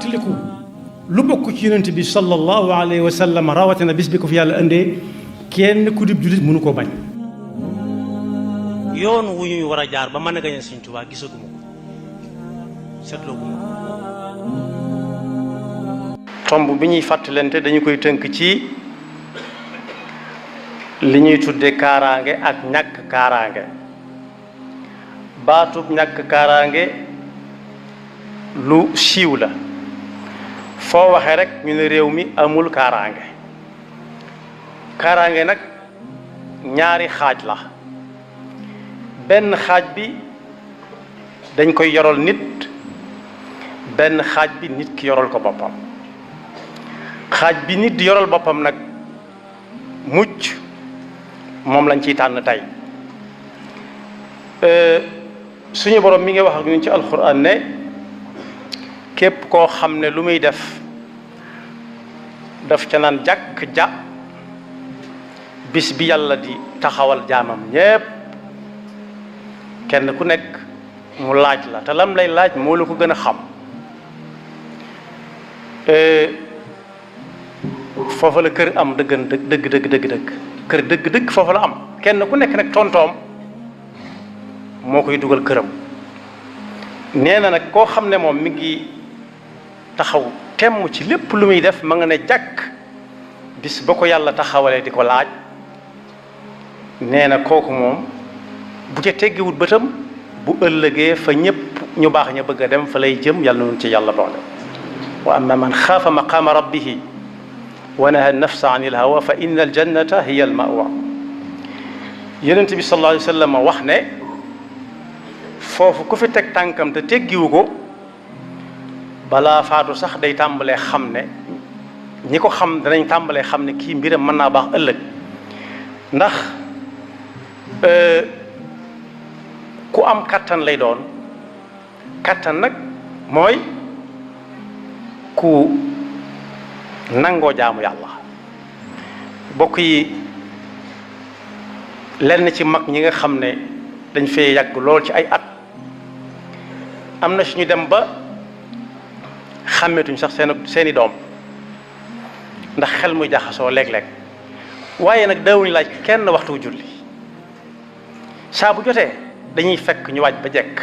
fàttaliku lu bokk ci yonent bi sallallahu alayhi wa sallam rawatina bis bi ko fi yàlla indee kenn ku dib jullit mënu koo bañ. yoon wu ñuy war a jaar ba mën a gañe Sëñ Tuubaa gisaguma ko seetlooguma ko. tomb bi ñuy fàttalante dañu koy tënk ci li ñuy tudde kaaraange ak ñàkk kaaraange. baatub ñàkk kaaraange lu siiw la foo waxee rek ñu ne réew mi amul kaaraange. kaaraange nag ñaari xaaj la. benn xaaj bi dañ koy yoral nit, benn xaaj bi nit ki yoral ko boppam. xaaj bi nit di yoral boppam nag mucc moom lañ ciy tànn tey. suñu borom mi ngi wax ak ñun ci alxuraan ne képp koo xam ne lu muy def daf ca naan jàkk ja bis bi yàlla di taxawal jaamam ñépp kenn ku nekk mu laaj la te lam lay laaj moo la ko gën a xam. foofa la kër am dëgg kër dëgg foofa la am. kenn ku nekk nag tontoom moo koy dugal këram. nee na nag koo xam ne moom mi ngi taxaw temm ci lépp lu muy def ma nga ne jàkk bis ba ko yàlla taxawalee di ko laaj. nee na kooku moom bu ca teggiwut bëtam bu ëllëgee fa ñépp ñu baax ña bëgg a dem fa lay jëm yàlla noonu ci yàlla boole. wa amma man xaafa maqaama rabbihi wa naha nafsa an il hawa fa inna al jannata hiya al mawa. yonent bi sallallahu alayhi wa sallam wax ne foofu ku fi teg tànkam te teggiwu ko balaa faatu sax day tàmbalee xam ne ñi ko xam danañ tàmbalee xam ne kii mbiram mën naa baax ëllëg. ndax ku am kattan lay doon. kattan nag mooy ku nangoo jaamu yàlla. bokk yi lenn ci mag ñi nga xam ne dañ fee yàgg lool ci ay at am na suñu dem ba xàmmeetuñ sax seeni doom ndax xel muy jaxasoo léeg-léeg. waaye nag daawuñu laaj kenn waxtu julli saa bu jotee dañuy fekk ñu waaj ba jekk.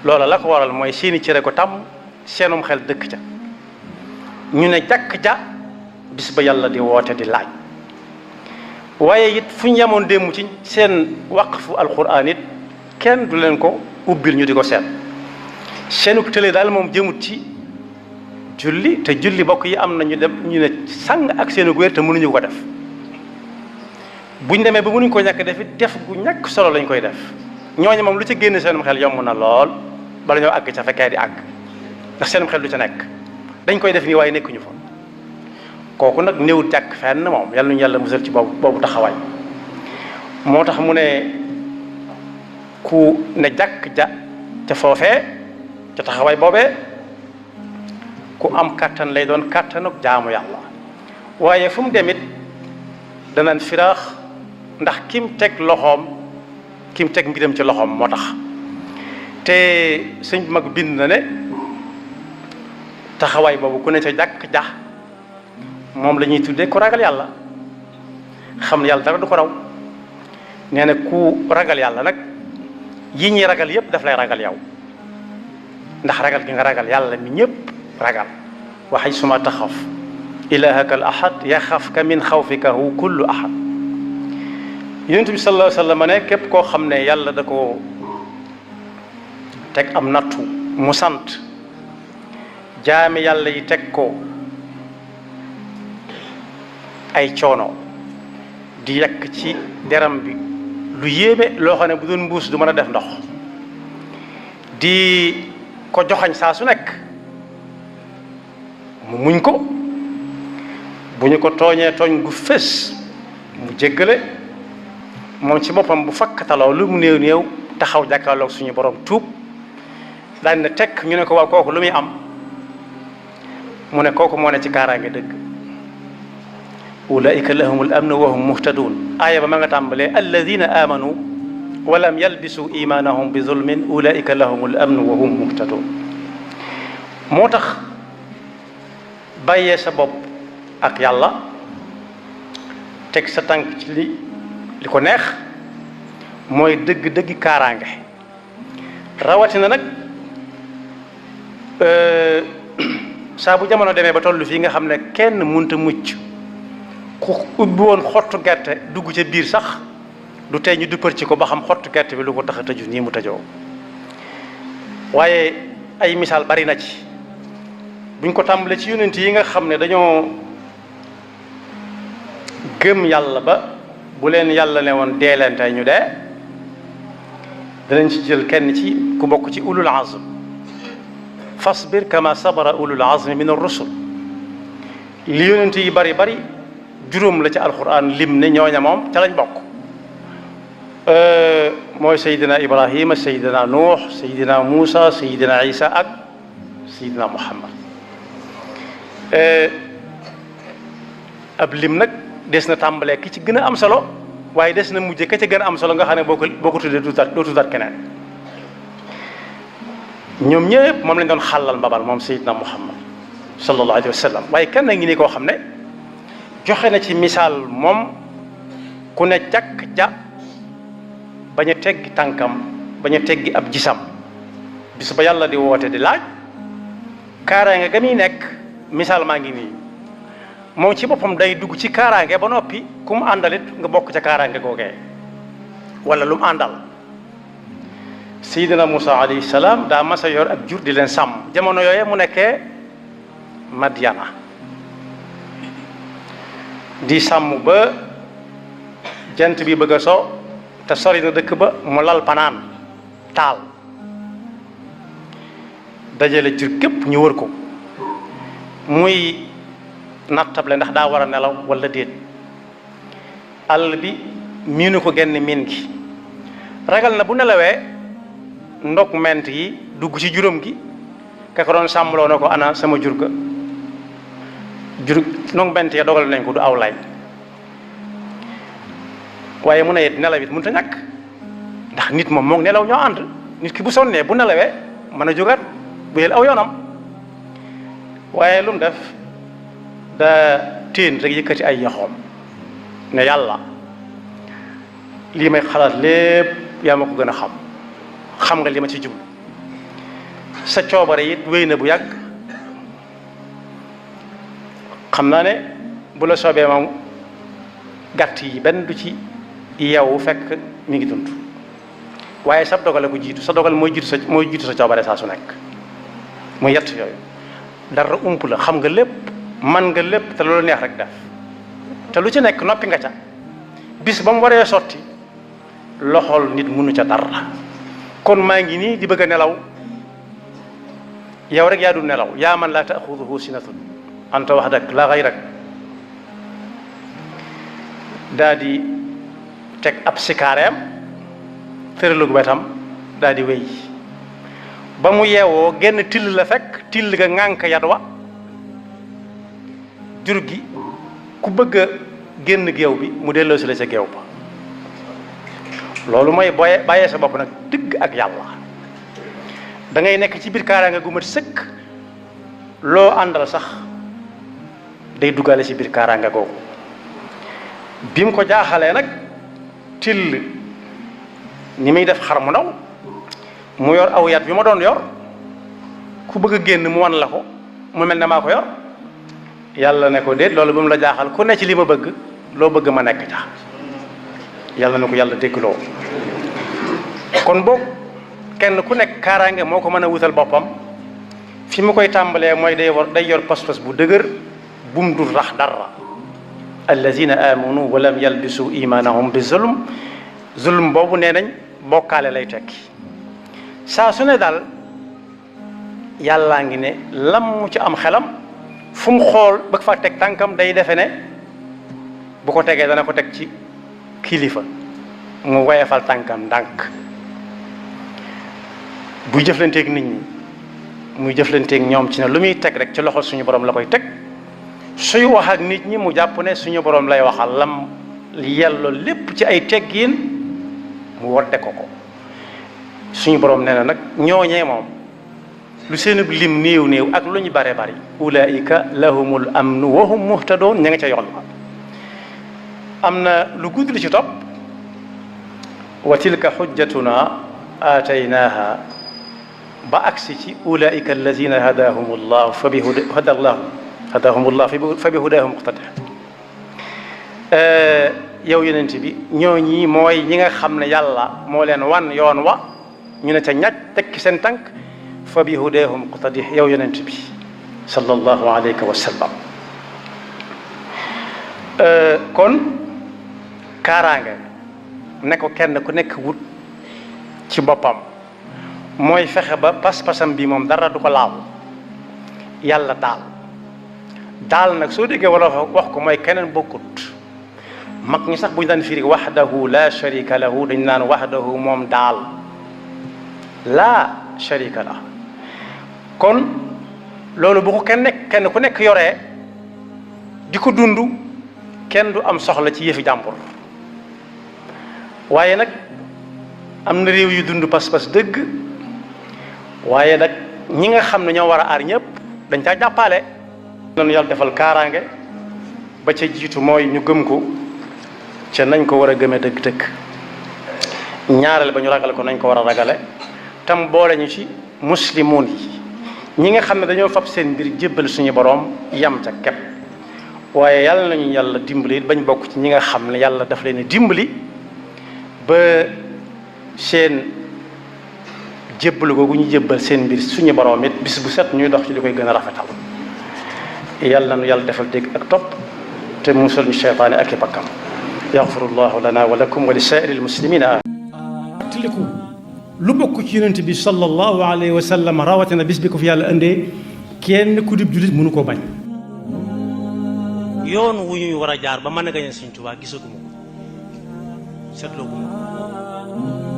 loola la ko waral mooy seeni cëre ko tàmm seenum xel dëkk ca ñu ne jàkk ja bis ba yàlla di woote di laaj. waaye it fu ñu yemoon démb ci seen waqfu alquran it kenn du leen ko ubbil ñu di ko seet. seenuk tële daal moom jëmut ci julli te julli bokk yi am na ñu dem ñu ne sang ak seenu wér te mënuñu ko def. buñ demee ba mënuñ ko ñàkk def it def gu ñàkk solo lañ koy def. ñooñu moom lu ca génn seenum xel yomb na lool bala ñoo àgg ca fekkee di àgg ndax seenum xel du ca nekk dañ koy def nii waaye nekkuñu fa. kooku nag néewut jàkk fenn moom yàlla nañu yàlla musal ci boobu taxawaay. moo tax mu ne ku ne jàkk ja ca foofee ca taxawaay boobee ku am kàttan lay doon kàttanuk jaamu yàlla. waaye fu mu demit danaan firaax ndax kim teg loxoom kim teg mbiram ci loxoom moo tax. te sëñ mag bind na ne taxawaay boobu ku ne ca jàkk ja moom la ñuy tuddee ku ragal yàlla xam ne yàlla dara du ko raw. nee na ku ragal yàlla nag yi ñuy ragal yépp daf lay ragal yow ndax ragal gi nga ragal yàlla mi ñépp ragal. wa haysuma taxaf ilahaka al ahad yaxafka min xawfikahu kullu ahad. yonent bi sallallahu alayhi wa sallam ne képp koo xam ne yàlla da ko teg am nattu mu sant jaami yàlla yi teg ko ay coono di yekk ci deram bi lu yéeme loo xam ne bu doon mbuus du mën a def ndox di ko joxañ saa su nekk mu muñ ko bu ñu ko tooñee tooñ gu fés mu jéggale moom ci boppam bu fakkataloo lu mu néew néew taxaw jàkkaarloog suñu borom tuub daañu ne tekk ñu ne ko waaw kooku lu muy am mu ne kooku moo ne ci kaaraange dëgg. ulaika lahumul amnu wa hum muhtadun. aaya ba ma nga tàmbalee alladina amanu wa lam yalbisu imanahum bi zulmin ulaika lahumul amnu wa hum muhtadun. moo tax bàyyee sa bopp ak yàlla teg sa tànk ci li ko neex mooy dëgg-dëggi kaaraange rawatina nag saa bu jamono demee ba tollu fii nga xam ne kenn munta mucc ku ubbi woon xottu gerte dugg ca biir sax du tey ñu duppar ci ko ba xam xottu gerte bi lu ko tax a tëju nii mu tëjoo waaye ay misaal bari na ci buñ ko tàmbalee ci yonent yi nga xam ne dañoo gëm yàlla ba bu leen yàlla ne woon dee leen tey ñu dee danañ ci jël kenn ci ku bokk ci ulul azm fasbir kama sabara ulul azmi min ar-rusul li yonent yi bari bari juróom la ci alquran lim ne ñooña moom ca lañ bokk mooy sayidina ibrahima sayidina nuux sayidina muusa sayidina isa ak sayidina muhammad ab lim nag des na tàmbalee ki ci gën a am solo waaye des na mujje ka ca gën a am solo nga xam ne boo ko tuddee doo tuddaat keneen ñoom ñëpp moom lañ doon xàllal mbabal moom sayidina muhammad sallallahu alayhi wa sallam waaye kenn ngi ni koo xam ne joxe na ci misaal moom ku ne jàkk ja bañ a teggi tànkam bañ a teggi ab gisam bis ba yàlla di woote di laaj kaaraange ga muy nekk misaal maa ngi nii moom ci boppam day dugg ci kaaraange ba noppi ku mu àndalit nga bokk ca kaaraange googee wala lu mu àndal Seydina Musa alayhi salaam daa masa yor ab jur di leen sàmm jamono yooye mu nekkee Madyana di sàmm ba jant bi bëgg a so te sori na dëkk ba mu lal panaan taal dajale jur képp ñu wër ko muy nattable ndax daa war a nelaw wala déet àll bi miinu ko genn miin gi ragal na bu nelawee ndok ment yi dugg ci juróom gi ka ko doon sàmmloo na ko ana sama jur ga jur ndok ment ya dogal nañ ko du aw lay waaye mu ne nelaw it mënut a ñàkk ndax nit moom moog nelaw ñoo ànd nit ki bu sonnee bu nelawee mën a jógaat bu yel aw yoonam waaye lu mu def da téen rek yëkkati ay yaxoom ne yàlla lii may xalaat lépp yaa ma ko gën a xam nga li ma ci jublu sa coobare it wéy na bu yàgg xam naa ne bu la soobee moom gàtt yi benn du ci yow fekk mi ngi dund waaye sa dogale ko jiitu sa dogal mooy jiitu sa coobare saa su nekk muy yett yooyu dara ump la xam nga lépp man nga lépp te loolu neex rek def te lu ci nekk noppi nga ca bis ba mu waree sotti loxol nit mënu ca dara kon maa ngi nii di bëgg a nelaw yow rek yaa du nelaw yaa man laa taaxuduhu sinatun anta wahdak la gayrak daa di teg ab sikaareem tëralug wetam daa di wéy ba mu yeewoo genn till la fekk till ga ŋànk yat wa jur gi ku bëgg a génn géew bi mu delloo si la ca géew ba loolu mooy bàyyee sa bopp nag dëgg ak yàlla da ngay nekk ci biir kaaraange gu mat sëkk loo àndal sax day duggaale ci biir kaaraange googu bi mu ko jaaxalee nag till ni muy def xar mu ndaw mu yor aw yat bi ma doon yor ku bëgg a génn mu wan la ko mu mel ne maa ko yor yàlla ne ko déet loolu bu mu la jaaxal ku ne ci li ma bëgg loo bëgg ma nekk ca yàlla na ko yàlla déggloo kon boog kenn ku nekk kaaraange moo ko mën a wutal boppam fi mu koy tàmbalee mooy day yor pas-pas bu dëgër bu mu dul rax dara allazina amanu wa lam yalbisu imanahum bi zulm boobu nee nañ bokkaale lay tekki saa su ne daal yàllaa ngi ne lam mu ci am xelam fu mu xool bëgg fa teg tànkam day defe ne bu ko tegee dana ko teg ci kilifa mu woyefal tànkam ndànk buy jëflanteeg nit ñi muy jëflanteeg ñoom ci ne lu muy teg rek ci loxo suñu borom la koy teg suy wax ak nit ñi mu jàpp ne suñu borom lay waxal lam yelloo lépp ci ay teggiin mu wodde ko suñu borom nee na nag ñooñee moom lu seenub lim néew néew ak lu ñu bare bari ulaika lahumul amnu wa hum muhtadoon ña nga ca yoon am na lu gudd li ci topp wa tilka xujjatuna aataynaaha ba agsi ci ulaika allazina hadahumullah fa bi hadahumullah fa bi hudahum muqtadi yow yonent bi ñooñi mooy ñi nga xam ne yàlla moo leen wan yoon wa ñu ne ca ñaj tekki seen tànk fa bi hudahum muqtadi yow yonent bi sallallahu alayhi wa sallam kon kaaraange ne ko kenn ku nekk wut ci boppam mooy fexe ba pas-pasam bi moom dara du ko laaw yàlla daal nag soo déggee wala wax ko mooy keneen bokkut mag ñi sax bu ñu daan firi wahdahu la sharika lahu dañ naan wahdahu moom daal laa sharika la kon loolu bu ko kenn ku nekk yoree di ko dund kenn du am soxla ci yëfi jàmbur waaye nag am na réew yu dund pas-pas dëgg waaye nag ñi nga xam ne ñoo war a aar ñëpp dañ caa jàppale noonu yàlla defal kaaraange ba ca jiitu mooy ñu gëm ko ca nañ ko war a gëmee dëgg-dëgg ñaareel ba ñu ragale ko nañ ko war a ragale tam boole ñu ci muslimoon yi ñi nga xam ne dañoo fab seen mbir jébbal suñu boroom yam ca kepp waaye yàlla nañu yàlla dimbali bañ bokk ci ñi nga xam ne yàlla daf leen dimbali ba seen jébbalu googu ñu jébbal seen mbir suñu boroom it bis bu set ñuy dox ci li koy gën a rafetal yàlla nañu yàlla defal dégg ak topp te musal ñu seytaane ak i bakkam yaxfirullahu lana wa lakum wa li saa'iril muslimina tiliku lu bokk ci yonent bi sallallahu alayhi wa sallam rawatina bis bi ko fi yàlla indee kenn ku dib jullit mënu koo bañ yoon wu ñuy war a jaar ba mën a gañe Sëriñ Tuubaa gisaguma ko seetloo guma ko